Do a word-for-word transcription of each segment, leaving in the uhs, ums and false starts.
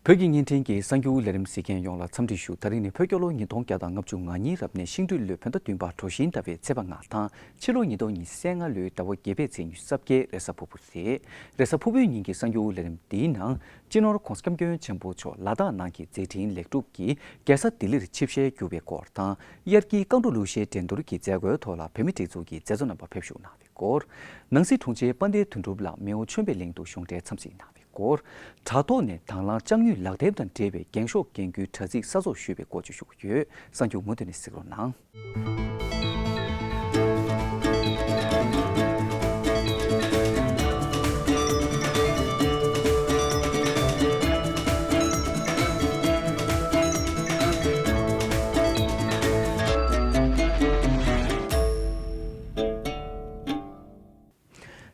བོད་ཀྱི་བརྙན་འཕྲིན་གྱི་གསར་འགྱུར་ལས་རིམ་གཟིགས་མཁན་ཡོངས་ལ་འཚམས་འདྲི་ཞུ། ད་རིང་ནི་བོད་རྒྱལ་ལོ་ཉིས་སྟོང་བརྒྱ་དང་ལྔ་བཅུ་ང་གཉིས་རབ་གནས་ཤིང་སྦྲུལ་ལོའི་བོད་ཟླ་བདུན་པ་གྲོ་བཞིན་ཟླ་བའི་ཚེས་པ་ལྔ་དང་། ཕྱི་ལོ་ཉིས་སྟོང་ཉི་ཤུ་རྩ་ལྔ་ལོའི་ཟླ་བ་བརྒྱད་པའི་ཚེས་ཉི་ཤུ་རྩ་བརྒྱད་རེས་གཟའ་ཕུར་བུ་རེད། རེས་གཟའ་ཕུར་བུའི་ཉིན་གྱི་གསར་འགྱུར་ལས་རིམ་འདིའི་ནང་། སྤྱི་ནོར་༧གོང་ས་༧སྐྱབས་མགོན་ཆེན་པོ་མཆོག་ལ་དྭགས་ནང་གི་མཛད་འཕྲིན་ལེགས་གྲུབ་ཀྱིས་རྒྱལ་ས་ལྡི་ལིར་ཆིབས་ཞལ་བསྒྱུར་བའི་སྐོར་དང་། དབྱར་སྐྱིད་རྐང་བྲོ་གླུ་གཞས་འགྲན་བསྡུར་གྱི་མཛད་སྒོའི་ཐོག་ལ་བོད་མི་སྒྲིག་འཛུགས་ཀྱི་མཛད་གཙོ་རྣམ་པ་ཕེབས་བཞུགས་གནང་བའི་སྐོར། ནང་སྲིད་དྲུང་ཆེ་དཔལ་ལྡན་དོན་གྲུབ་ལགས་མེའོ་ཆོས་འཕེལ་གླིང་དུ་གཞུང་འབྲེལ་འཚམས་གཟིགས་གནང་བའི་སྐོར། དྲ་ཐོག་ནས་དང་བླངས་ལྕགས་ཉུལ་ལག་དེབ་དང་འབྲེལ་བའི་འགེངས་ཤོག་འགེངས་རྒྱུའི་དྲ་ཚིགས་གསར་བཟོ་ཞུས་པའི་སྐོར་བཅས་ཞུ་གི་ཡོད། གསར་འགྱུར་མུ་མཐུད་ནས་གཟིགས་རོགས་གནང་།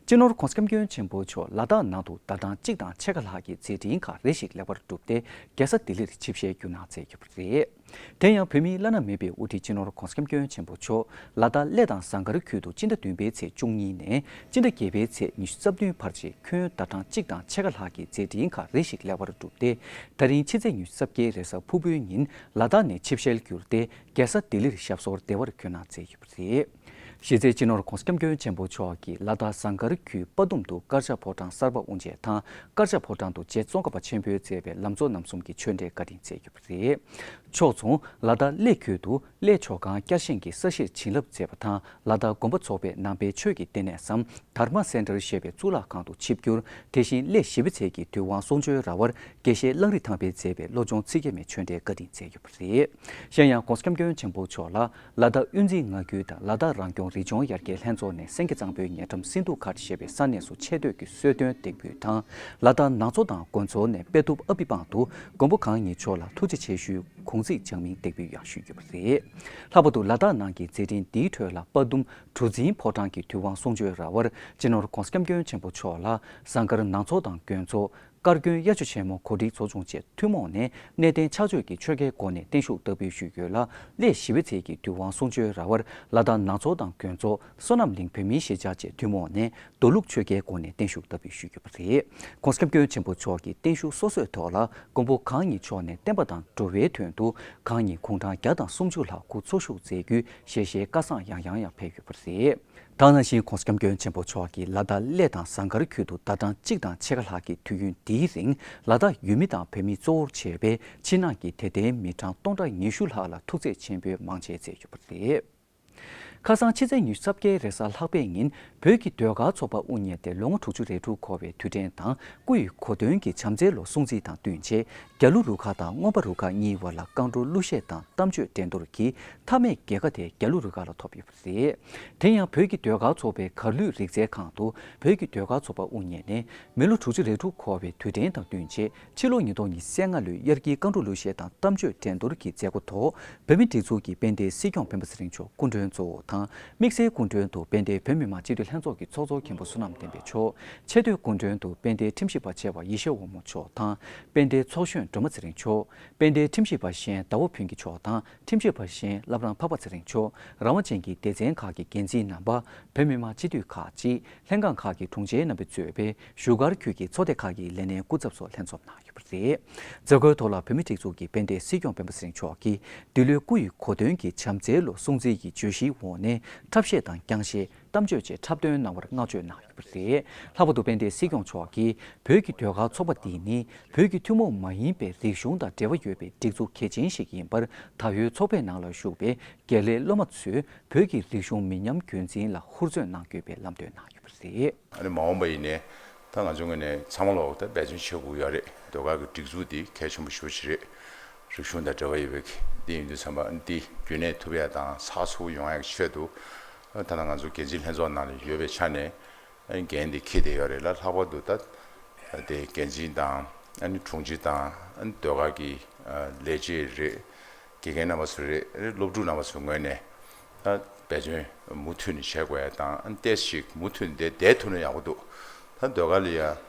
སྤྱི་ནོར་༧གོང་ས་༧སྐྱབས་མགོན་ཆེན་པོ་མཆོག་ལ་དྭགས་ནང་དུ་ཟླ་གྲངས་གཅིག་དང་ཕྱེད་ཀ་ལྷག་གི་མཛད་འཕྲིན་ཁག་རེ་ཞིག་ལེགས་པར་གྲུབ་སྟེ། རྒྱལ་ས་ལྡི་ལིར་ཆིབས་ཞལ་བསྒྱུར་གནང་མཛད་ཡོད་པ་རེད། དེ་ཡང་བོད་མིའི་བླ་ན་མེད་པའི་དབུ་ཁྲིད་སྤྱི་ནོར་༧གོང་ས་༧སྐྱབས་མགོན་ཆེན་པོ་མཆོག་ལ་དྭགས་གླེ་དང་ཟངས་དཀར་ཁུལ་དུ་སྤྱི་ཟླ་བདུན་པའི་ཚེས་བཅུ་གཉིས་ནས་སྤྱི་ཟླ་བརྒྱད་པའི་ཚེས་ཉི་ཤུ་རྩ་བདུན་བར་གྱི་ཁྱོན་ཟླ་གྲངས་གཅིག་དང་ཕྱེད་ཀ་ལྷག་གི་མཛད་འཕྲིན་ཁག་རེ་ཞིག་ལེགས་པར་གྲུབ་སྟེ། ད་རིང་ཕྱི་ཚེས་ཉི་ཤུ་རྩ་བརྒྱད་རེས་གཟའ་ཕུར་བུའི་ཉིན་ལ་དྭགས་ནས་ཆིབས་ཞལ་བསྒྱུར་ཏེ། རྒྱལ་ས་ལྡི་ལིར་ཞབས་སོར་བདེ་བར་འཁོད་གནང་མཛད་ཡོད་པ་རེད། གཞི་རྩའི་སྤྱི་ནོར་༧གོང་ས་༧སྐྱབས་མགོན་ཆེན་པོ་མཆོག་གིས་ལ་དྭགས་ཟངས་དཀར་ཁུལ་དཔའ་གཏུམ་དུ་དཀར་ཆག་ཕོ་བྲང་གསར་པ་དབུ་འབྱེད་དང་། དཀར་ཆག་ཕོ་བྲང་དུ་རྗེ་ཙོང་ཁ་པ་ཆེན་པོས་མཛད་པའི་ལམ་གཙོ་རྣམ་གསུམ་གྱི་ཆོས་འབྲེལ་བཀའ་དྲིན་སྩལ་ཡོད་པ་རེད། ཕྱོགས་མཚུངས་ལ་དྭགས་གླེ་ཁུལ་དུ་གླེ་མཆོག་ཁང་བསྐྱར་བཞེངས་ཀྱི་ས་གཞིར་བྱིན་རླབས་མཛད་པ་དང་། ལ་དྭགས་དགོན་པ་ཚོགས་པས་ནང་པའི་ཆོས་ཀྱི་ལྟེ་གནས་སམ། དྷརྨ་སེན་ཊར་ཞེས་པའི་གཙུག་ལག་ཁང་དུ་ཆིབས་བསྒྱུར། དེ་བཞིན་གླེ་ཞི་བའི་ཚལ་གྱི་དུས་དབང་གསུང་ཆོས་ར་བར་དགེ་བཤེས་གླང་རི་ཐང་པས་མཛད་པའི་བློ་སྦྱོང་ཚིག་བརྒྱད་མའི་ཆོས་འབྲེལ་བཀའ་དྲིན་སྩལ་ཡོད་པ་རེད། གཞན་ཡང་༧གོང་ས་༧སྐྱབས་མགོན་ཆེན་པོ་མཆོག་ལ་ལ་དྭགས་དབུས་འཛིན་མངའ་ཁུལ་དང་ལ་དྭགས་རང་སྐྱོང་རི་ལྗོངས་ཡར་རྒྱས་ལྷན་ཚོགས་ནས་སེང་གེ་གཙང་པོའི་ཉེ་འགྲམ་སིན་དྷུ་གྷ་ཊ་ཞེས་པའི་ས་གནས་སུ་ཆེ་བསྟོད་ཀྱི་གསོལ་སྟོན་འདེགས་འབུལ་དང་། ལ་དྭགས་ནང་མཚོ་དང་དགོན་མཚོ་ནས་དཔལ་གཏུབ་ཨ་པི་པང་དུ་མགོན་པོ་གང་ཉིད་མཆོག་ལ་ཐུགས་རྗེ་ཆེ་ཞུའི་གུང་ཚིགས་འཇགས་མིང་འདེགས་འབུལ་ཡང་ཞུས་ཡོད་པ་རེད། ལྷག་པར་དུ་ལ་དྭགས་ནང་གི་མཛད་འཕྲིན་འདིའི་ཁྲོད་ལ་དཔའ་གཏུམ་གྲུ་འཛིན་ཕོ་བྲང་གི་དུས་དབང་གསུང་ཆོས་ར་བར་སྤྱི་ནོར་༧གོང་ས་༧སྐྱབས་མགོན་ཆེན་པོ་མཆོག་ལ་ཟངས་དཀར་ནང་མཚོ་དང་དགོན་མཚོ། དཀར་དགོན་དབྱར་ཆོས་ཆེན་མོ་གོ་སྒྲིག་ཚོགས་ཆུང་བཅས་ཐུན་མོང་ནས་གནས་བརྟན་ཕྱག་མཆོད་ཀྱི་ཆོ་གའི་སྒོ་ནས་བརྟན་བཞུགས་བསྟར་འབུལ་ཞུས་ཡོད་ལ། གླེ་ཞི་བའི་ཚལ་གྱི་དུས་དབང་གསུང་ཆོས་ར་བར་ལ་དྭགས་ནང་མཚོ་དང་དགོན་མཚོ། བསོད་ནམས་གླིང་བོད་མིའི་གཞིས་ཆགས་བཅས་ཐུན་མོང་ནས་མདོ་ལུགས་ཆོ་གའི་སྒོ་ནས་བརྟན་བཞུགས་བསྟར་འབུལ་ཞུས་ཡོད་པ་རེད། ༸གོང་ས་༸སྐྱབས་མགོན་ཆེན་པོ་མཆོག་གི་བརྟན་བཞུགས་སོ་སོའི་ཐོག་ལ་མགོན་པོ་གང་ཉིད་མཆོག་ནས་བསྟན་པ་དང་འགྲོ་བའི་དོན་དུ་གང་ཉིད་གུང་ཐང་བརྒྱ་དང་སུམ་ཅུ་ལྷག་སྐུ་འཚོ་བཞུགས་མཛད་རྒྱུའི་ཞལ་བཞེས་བཀའ་བཟང་ཡང་ཡང་ཡང་ཕེབས་ཡོད་པ་རེད། ད་ག་ནང་བཞིན་༸གོང་ས་༸སྐྱབས་མགོན་ཆེན་པོ་མཆོག་གིས་ལ་དྭགས་གླེ་དང་ཟངས་དཀར་ཁུལ་དུ་ཟླ་གྲངས་གཅིག་དང་ཕྱེད་ཀ་ལྷག་གི་དུས་ཡུན་འདིའི་རིང་ལ་དྭགས་ཡུལ་མི་དང་བོད་མི་གཙོ་བོར་བྱས་པའི་ཕྱི་ནང་གི་དད་ལྡན་མི་གྲངས་སྟོང་ཕྲག་ཉི་ཤུ་ལྷག་ལ་ཐུགས་རྗེ་ཆེན་པོའི་མང་ཆེ་མཛད་ཡོད་པ་རེད། ཁ་སང་ཕྱི་ཚེས་ཉི་ཤུ་རྩ་བརྒྱད་རེས་གཟའ་ལྷག་པའི་ཉིན་བོད་ཀྱི་ཟློས་གར་ཚོགས་པ་དབུ་བརྙེས་ཏེ་ལོ་ངོ་དྲུག་ཅུ་རེ་དྲུག་འཁོར་བའི་དུས་དྲན་དང་སྐུ་ཡི་གོ་སྟོན་གྱི་བྱམས་བརྩེའི་ལོ་སྲུང་བརྩི་དང་བསྟུན་ཆེད་རྒྱ་ལོ་རུ་ཁག་དང་མངོན་པ་རུ་ཁག་གཉིས་བར་ལ་རྐང་བྲོ་གླུ་གཞས་དང་གཏམ་བརྗོད་འགྲན་བསྡུར་གྱི་མཐའ་མའི་རྒྱལ་ཁ་དེ་རྒྱ་ལོ་རུ་ཁག་ལ་ཐོབ་ཡོད་པ་རེད། དེ་ཡང་བོད་ཀྱི་ཟློས་གར་ཚོགས་པའི་གར་ལུས་རིག་རྩལ་ཁང་དུ་བོད་ཀྱི་ཟློས་གར་ཚོགས་པ་དབུ་བརྙེས་ནས་མི་ལོ་དྲུག་ཅུ་རེ་དྲུག་འཁོར་བའི་དུས་དྲན་དང་བསྟུན་ཆེད་ཕྱི་ལོ་ཉིས་སྟོང་ཉི་ཤུ་རྩ་ལྔ་ལོའི་དབྱར་སྐྱིད་རྐང་བྲོ་གླུ་གཞས་དང་གཏམ་བརྗོད་འགྲན་བསྡུར་གྱི་མཛད་སྒོ་ཐོག་བོད་མིའི་སྒྲིག་འཛུགས་ཀྱི་དཔལ་ལྡན་སྲིད་སྐྱོང་སྤེན་པ་ཚེ་རིང་མཆོག་སྐུ་མགྲོན་གཙོ་བོ་དང་། དམིགས་བསལ་སྐུ་མགྲོན་དུ་དཔལ་ལྡན་བོད་མི་མང་སྤྱི་འཐུས་ལྷན་ཚོགས་ཀྱི་ཚོགས་གཙོ་མཁན་པོ་བསོད་ནམས་བསྟན་འཕེལ་མཆོག་ཆེས་མཐོའི་སྐུ་མགྲོན་དུ་དཔལ་ལྡན་ཁྲིམས་ཞིབ་པ་ཆེ་བ་ཡེ་ཤེས་དབང་མོ་མཆོག་དང་། དཔལ་ལྡན་ཚོགས་གཞོན་སྒྲོལ་མ་ཚེ་རིང་མཆོག་དཔལ་ལྡན་ཁྲིམས་ཞིབ་པ་གཞན་ཟླ་བ་ཕུན་སྐྱིད་མཆོག་དང་། ཁྲིམས་ཞིབ་པ་གཞན་བླ་བྲང་འཕགས་པ་ཚེ་རིང་མཆོག་རང་དབང་ཅན་གྱི་སྡེ་ཚན་ཁག་གི་འགན་འཛིན་རྣམ་པ། བོད་མི་མང་སྤྱི་འཐུས་ཁག་ཅིག་ལྷན་ཁང་ཁག་གི་དྲུང་ཆེ་རྣམ་པས་གཙོས་པའི་བཞུགས་སྒར་ཁུལ་གྱི་ཚོགས་སྡེ་ཁག་གི་ལས་སྣེའི་སྐུ་ཚབ་སོགས་ལྷན་འཛོམས་གནང་ཡོད་པ་རེད། མཛད་སྒོའི་ཐོག་ལ་བོད་མིའི་སྒྲིག་འཛུགས་ཀྱི་དཔལ་ལྡན་སྲིད་སྐྱོང་སྤེན་པ་ཚེ་རིང་མཆོག་གིས་འདི་ལོའི་སྐུ་ཡི་གོ་སྟོན་གྱི་བྱམས་བརྩེའི་ལོ་སྲུང་བརྩི་ཡི་བརྗོད་གཞིའི་འོག་ནས་འཁྲབ་གཞས་དང་རྐྱང་གཞས། གཏམ་བརྗོད་བཅས་འཁྲབ་སྟོན་གནང་བར་བསྔགས་བརྗོད་གནང་ཡོད་པ་རེད། ལྷག་པར་དུ་དཔལ་ལྡན་སྲིད་སྐྱོང་མཆོག་གིས་བོད་ཀྱི་ཟློས་གར་ཚོགས་པ་འདི་ནི་བོད་ཀྱི་ཐུན་མོང་མ་ཡིན་པའི་རིག་གཞུང་དང་འབྲེལ་བ་ཡོད་པའི་སྒྲིག་འཛུགས་གལ་ཆེན་ཞིག་ཡིན་པར། ད་ལོའི་ཚོགས་པའི་ནང་ལ་ཞུགས་པའི་དགེ་ལས་སློབ་མ་ཚོས་བོད་ཀྱི་རིག་གཞུང་མི་ཉམས་རྒྱུན་འཛིན་ལ་ཧུར་བརྩོན་གནང་དགོས་པའི་ལམ་སྟོན་གནང་ཡོད་པ་རེད། ཨ་ནི་མ་འོངས་པ་ཡིན་ནའི་ད་ང་ཚོའི་ངོས་ནས་ཚང་མ་ལོག་ད་འབད་བརྩོན་བྱེད་དགོས་ཡོད་རེད། ཟློས་གར་གྱི་སྒྲིག་འཛུགས་འདི་གལ་ཆེན་པོ་ཞེ་པོ་ཅིག་རེད། རིག་གཞུང་དང་འབྲེལ་བ་ཡོད་པའི་འདི་ཡིན་དུས་ཙམ་པ་འདི་རྒྱུན་གནས་ཐུབ་ཡ་དང་ཚགས་ཚུད་པོ་ཡོང་ཡ་གི་ཆེད་དུ། ད་ལྟ་ང་ཚོ་འགན་འཛིན་ལྷན་ཚོགས་ནང་ལ་ཡོད་པའི་ཆ་ནས་འགན་འདི་འཁྱེར་བསྡད་ཡོད་རེད་ལ། ལྷག་པར་དུ་ད་དེ་འགན་འཛིན་དང་ཨ་ནི་དྲུང་ཆེ་དང་ཨ་ནི་ཟློས་གར་གྱི་ལས་བྱེད་རེད། དགེ་རྒན་རྣམ་པ་ཚོ་རེད། སློབ་ཕྲུག་རྣམ་པ་ཚོའི་ངོས་ནས་ད་འབད་བརྩོན་མུ་མཐུད་ནས་བྱེད་དགོས་ཡ་དང་། ཨ་ནི་ཏོག་ཙམ་ཞིག་མུ་མཐུད་ནས་བསྡད་ཐུབ་ན་ཡག་པོ་འདུག་ད་ཟློས་གར་ལ་ཡ་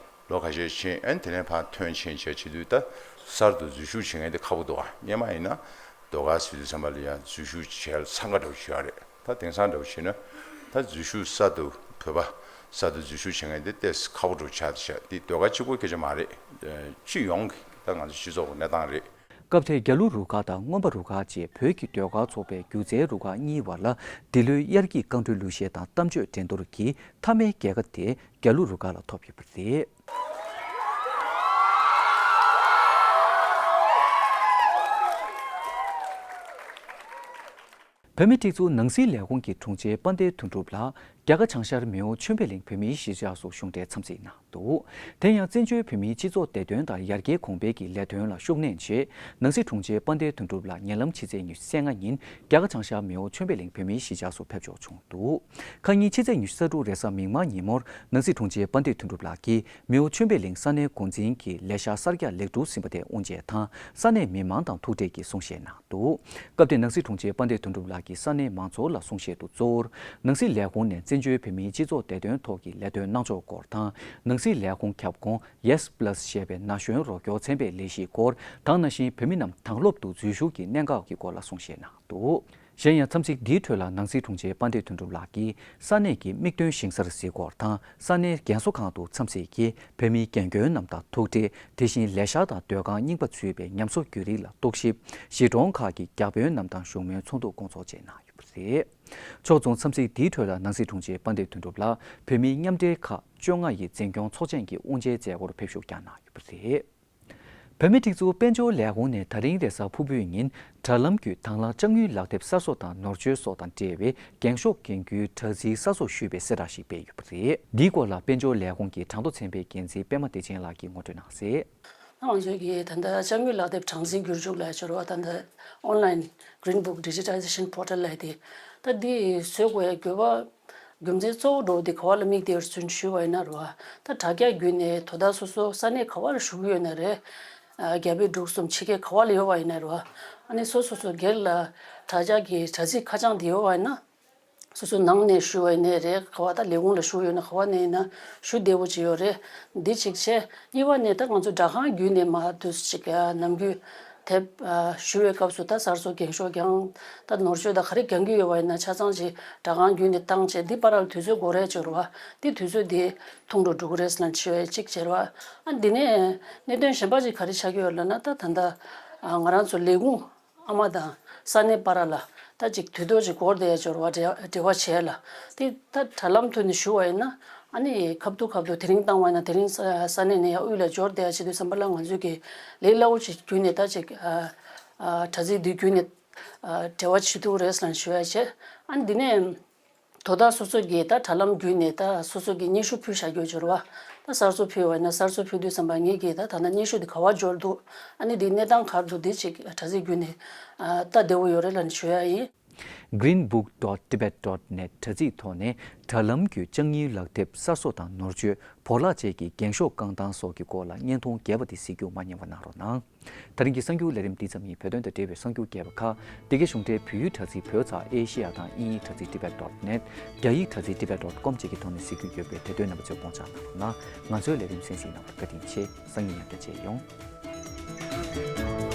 ལོ་ཁ་ཤས་ཕྱིན། ཨ་ནི་དེ་ནས་ཕར་ཐོན་ཕྱིན་བྱས་བྱེད་དུས་ད་གསར་དུ་འཛུལ་ཞུགས་བྱེད་མཁན་དེ་ཁག་པོ་འདུག་ཨ་སྔོན་མ་ཡིན་ན་ཟློས་གར་ཟེར་དུས་ཙམ་པ་ལ་ཡ་འཛུལ་ཞུགས་བྱེད་ཡ་འཚང་ཁ་འདྲ་བོ་ཞིག་ཡོད་རེད། ད་དེང་སང་འདྲ་བོ་བྱས་ན་ད་འཛུལ་ཞུགས་གསར་དུ་བོད་པ་གསར་དུ་འཛུལ་ཞུགས་བྱེད་མཁན་དེ་ཏོག་ཙམ་ཁག་པོ་འདྲ་བོ་ཆགས་བསྡད་ཤག་འདི་ཟློས་གར་གཅིག་པོ་སྐད་ཆ་མ་རེད། སྤྱི་ཡོངས་ཀྱི་ ད་ང་ཚོ་སྤྱི་ཚོགས་ཀྱི་གནས་སྟངས་རེད། སྐབས་དེར་རྒྱ་ལུ་རུ་ཁག་དང་མངོན་པ་རུ་ཁག་བཅས་བོད་ཀྱི་ཟློས་གར་ཚོགས་པའི་སྒྱུ་རྩལ་རུ་ཁག་གཉིས་བར་ལ་འདི་ལོའི་དབྱར་སྐྱིད་རྐང་བྲོའི་གླུ་གཞས་དང་གཏམ་བརྗོད་འགྲན་བསྡུར་གྱི་མཐའ་མའི་རྒྱལ་ཁ་དེ་རྒྱ་ལུ་རུ་ཁག་ལ་ཐོབ་ཡོད་པ་རེད། བོད་མིའི་སྒྲིག་འཛུགས་ནང་སྲིད་ལས་ཁུངས་ཀྱི་དྲུང་ཆེ་དཔལ་ལྡན་དོན་གྲུབ་ལགས་རྒྱ་གར་བྱང་ཤར་མེའོ་ཆོས་འཕེལ་གླིང་བོད་མིའི་གཞིས་ཆགས་སུ་གཞུང་འབྲེལ་འཚམས་གཟིགས་གནང་འདུག་དེ་ཡང་བཙན་བྱོལ་བོད་མིའི་སྤྱི་ཚོགས་བདེ་དོན་དང་ཡར་རྒྱས་གོང་འཕེལ་གྱི་ལས་དོན་ལ་ཤུགས་སྣོན་ཆེད་ནང་སྲིད་དྲུང་ཆེ་དཔལ་ལྡན་དོན་གྲུབ་ལགས་ཉེ་ལམ་ཕྱི་ཚེས་ཉི་ཤུ་རྩ་ལྔ་ཉིན་རྒྱ་གར་བྱང་ཤར་མེའོ་ཆོས་འཕེལ་གླིང་བོད་མིའི་གཞིས་ཆགས་སུ་ཕེབས་འབྱོར་བྱུང་འདུག་ཁ་ཉིན་ཕྱི་ཚེས་ཉི་ཤུ་རྩ་དྲུག་རེས་གཟའ་མིག་དམར་ཉིན་མོར་ནང་སྲིད་དྲུང་ཆེ་དཔལ་ལྡན་དོན་གྲུབ་ལགས་ཀྱིས་མེའོ་ཆོས་འཕེལ་གླིང་ས་གནས་འགོ་འཛིན་གྱི་ལས་འཆར་གསར་རྒྱག་ལེགས་གྲུབ་ཟིན་པ་དེ་དབུ་འབྱེད་དང་ས་གནས་མི་མང་དང་ཐུག་འཕྲད་ཀྱིས་གསུང་བཤད་གནང་འདུག་སྐབས་དེར་ནང་སྲིད་དྲུང་ཆེ་དཔལ་ལྡན་དོན་གྲུབ་ལགས་ཀྱིས་ས་གནས་མང་ཚོགས་ལ་གསུང་བཤད་དུ་གཙོ་བོར་ནང་སྲིད་ལས་ཁུངས་ནས་བཙན་བྱོལ་བོད་མིའི་སྤྱི་ཚོགས་བདེ་དོན་ཐོག་གི་ལས་དོན་གནང་ཕྱོགས་སྐོར་དང་ནང་སྲིད་ལས་ཁུངས་ཁྱབ་ཁོངས་Yes Plus ཞེས་པའི་ན་གཞོན་རོགས་སྐྱོར་ཚན་པའི་ལས་གཞིའི་སྐོར་དང་ནང་བཞིན་བོད་མི་རྣམས་དྭང་སློབ་ཏུ་འཛུལ་ཞུགས་ཀྱི་གནད་འགག་གི་སྐོར་ལ་གསུང་བཤད་གནང་འདུག་གཞན་ཡང་འཚམས་གཟིགས་འདིའི་ཁྲོད་ལ་ནང་སྲིད་དྲུང་ཆེ་དཔལ་ལྡན་དོན་གྲུབ་ལགས་ཀྱིས་ས་གནས་ཀྱི་དམིགས་དོན་ཞིང་སར་གཟིགས་སྐོར་དང་ས་གནས་རྒན་གསོ་ཁང་དུ་འཚམས་གཟིགས་ཀྱིས་བོད་མིའི་རྒན་རྒོན་རྣམས་དང་ཐུག་འཕྲད། དེ་བཞིན་ལས་ཤག་དང་སྡོད་ཁང་རྙིང་པ་ཚུད་པའི་ཉམས་གསོ་བརྒྱུད་རིམ་ལ་རྟོག་ཞིབ། གཞིས་གྲོང་ཁག་གི་བརྒྱ་དཔོན་རྣམས་དང་བཞུགས་མོལ་ཚོགས་འདུ་སྐོང་ཚོགས་བཅས་གནང་ཡོད་པ་རེད། ཕྱོགས་མཚུངས་འཚམས་གཟིགས་འདིའི་ཁྲོད་ལ་ནང་སྲིད་དྲུང་ཆེ་དཔལ་ལྡན་དོན་གྲུབ་ལགས་བོད་མིའི་མཉམ་འབྲེལ་ཁག་བཅོ་ལྔ་ཡི་འཛིན་སྐྱོང་ཚོགས་ཆེན་གྱི་དབུ་འབྱེད་མཛད་སྒོར་ཕེབས་ཞུགས་ཀྱང་གནང་ཡོད་པ་རེད། བོད་མིའི་སྒྲིག་འཛུགས་དཔལ་འབྱོར་ལས་ཁུངས་ནས་ད་རིང་རེས་གཟའ་ཕུར་བུའི་ཉིན་དྲ་ལམ་བརྒྱུད་དང་བླངས་ལྕགས་དངུལ་ལག་དེབ་གསར་བཟོ་དང་ནོར་བཅོལ་སོགས་དང་འབྲེལ་བའི་འགེངས་ཤོག་འགེངས་རྒྱུའི་དྲ་ཚིགས་གསར་བཟོ་ཞུས་པའི་གསལ་བསྒྲགས་ཤིག་སྤེལ་ཡོད་པ་རེད། འདིའི་སྐོར་ལ་དཔལ་འབྱོར་ལས་ཁུངས་ཀྱི་གྲངས་ཐོ་ཚན་པའི་འགན་འཛིན་པད་མ་བདེ་ཆེན་ལགས་ཀྱིས་ངོ་སྤྲོད་གནང་གསལ། ང་ཚོས་ཀྱི་ད་ལྟ་ལྕགས་དངུལ་ལག་དེབ་གྲངས་འཛིན་བསྒྱུར་བཅོས་ལ་སྦྱོར་བ་ད་ལྟ་Online Green Book Digitization Portal ལབ་དེ་ད་འདི་བཟོ་དགོས་ཡ་དགོས་པ་རྒྱུ་མཚན་གཙོ་བོ་འགྲོ་བ་འདི་ག་བ་ལ་དམིགས་ཏེ་ཡོད་ཚུལ་ཞུས་པ་ཡིན་ན་རེད་བ། ད་དྲ་རྒྱ་བརྒྱུད་ནས་དོ་བདག་སོ་སོ་ས་གནས་ག་བ་ལ་བཞུགས་ཡོད་ན་རེད། ཨ་རྒྱ་བལ་འབྲུག་གསུམ་ཕྱི་རྒྱལ་ག་བ་ལ་ཡོད་པ་ཡིན་ན་རེད་བ། ཨ་ནི་སོ་སོ་སོ་སྒེར་ལ་དྲ་རྒྱ་གི་དྲ་ཚིགས་ཁ་བྱང་འདི་ཡོད་པ་ཡིན་ན། སོ་སོ་ནང་ནས་ཞུ་བ་ཡིན་ནའི་རེད། ག་བ་ད་ལས་ཁུངས་ལ་ཞུ་ཡོད་ན་ག་བ་ནས་ཡིན་ན་ཞུ་བདེ་བོ་ཅིག་ཡོད་རེད། འདི་གཅིག་བྱས། གཉིས་པ་ནས་ད་ང་ཚོ་སྦྲག་ཁང་བརྒྱུད་ནས་མར་དུས་ཅིག་ནམ་རྒྱུན་དེབ་ཞུ་བའི་སྐབས་སུ་ད་གསར་བཟོ་འགེངས་ཤོག་ཀྱང་ད་ནོར་བཅོས་ད་ག་རེ་འགེངས་ཀྱི་ཡོད་པ་ཡིན་ན་ཆ་ཚང་ཅིག་སྦྲག་ཁང་བརྒྱུད་ནས་བཏང་བྱས་འདི་བར་ལ་དུས་ཚོད་འགོར་རེ་ཅིག་ཡོད་རེད་བ། འདི་དུས་ཚོད་འདི་ཐུང་རུ་འགྲོ་གི་རེད་ལབ་ཞུ་བའི་གཅིག་བྱས་རེད་བ། ཨ་འདི་ནས་གནད་དོན་གཞན་པ་ཅིག་ག་རེ་ཆགས་ཀྱི་ཡོད་ལབ་ན་ད་ད་ལྟ་ང་རང་ཚོ་ལས་ཁུངས་ཨ་མ་དང་ས་གནས་བར་ལ་ད་ཅིག་དུས་ཐོག་ཅིག་འགོར་བསྡད་ཡ་འབྱོར་བ་འབྲེལ་འབྲེལ་བ་བྱས་ལ། དེ་ད་དྲ་ལམ་ཐོག་ནས་ཞུ་བ་ཡིན་ན་ཨ་ནི་ཁ་ཐུག་ཁ་ཐུག་དེ་རིང་བཏང་བ་ཡིན་ན་དེ་རིང་ས་ས་གནས་ནས་ཡར་དབུས་ལ་འབྱོར་བསྡད་ཡ་བྱེད་དུས་ཙམ་པ་ལ་ང་ཚོས་ཀྱི་ལས་སླ་བོ་ཅིག་བརྒྱུད་ནས་ད་ཅིག་ཨ་ཨ་དྲ་ཚིགས་འདི་བརྒྱུད་ནས་ཨ་འབྲེལ་བ་བྱེད་ཐུབ་རེད་ལབ་ཞུ་ཡ་བྱས། ཨ་ནི་འདི་ནས། དོ་བདག་སོ་སོ་གིས་ད་དྲ་ལམ་བརྒྱུད་ནས་ད་སོ་སོ་གི་སྙན་ཞུ་ཕུལ་བཞག་རྒྱུ་འབྱོར་བ། ད་གསར་བཟོ་ཕུལ་བ་ཡིན་ན་གསར་བཟོ་ཕུལ་དུས་ཙམ་པ་ངེད་ཀྱིས་ད་ད་ལྟ་སྙན་ཞུ་འདི་ག་བ་འབྱོར་འདུག་ཨ་ནི་འདི་གནས་སྟངས་ག་རེ་འདུག་འདི་ཅིག་དྲ་ཚིགས་བརྒྱུད་ནས་ཨ་ལྟ་བདེ་བོ་ཡོད་རེད་ལབ་ནས་ཞུ་ཡ་ཡིན། Green Book dot tibet dot net དྲ་ཚིགས་ཐོག་ནས་དྲ་ལམ་བརྒྱུད་ལྕགས་དངུལ་ལག་དེབ་གསར་བཟོ་དང་ནོར་བཅོས། བོར་བརླག་བཅས་ཀྱི་འགེངས་ཤོག་བཀང་སྟངས་སོགས་ཀྱི་སྐོར་ལ་བརྙན་ཐུང་རྒྱས་པ་འདི་གཟིགས་རྒྱུ་མ་བསྙེལ་བ་གནང་རོགས་གནང་། དེ་རིང་གི་གསར་འགྱུར་ལས་རིམ་འདི་ཙམ་ཡིན། བོད་དོན་དང་འབྲེལ་བའི་གསར་འགྱུར་རྒྱས་པ་ཁག་འདི་གའི་གཞུང་འབྲེལ་བོད་ཡིག་དྲ་ཚིགས་བོད་ཚགས་ཨེ་ཤེ་ཡ་དང་དབྱིན་ཡིག་དྲ་ཚིགས་tibet dot net། རྒྱ་ཡིག་དྲ་ཚིགས་tibet dot com བཅས་ཀྱི་ཐོག་ནས་གཟིགས་རྒྱུ་ཡོད་པས་དེ་དོན་རྣམ་པ་ཚོས་དགོངས་འཇགས་གནང་རོགས་གནང་། ང་ཚོའི་ལས་རིམ་གསན་གཟིགས་གནང་བར་བཀའ་དྲིན་ཆེ། སང་ཉིན་ཡང་བསྐྱར་མཇལ་ཡོང་།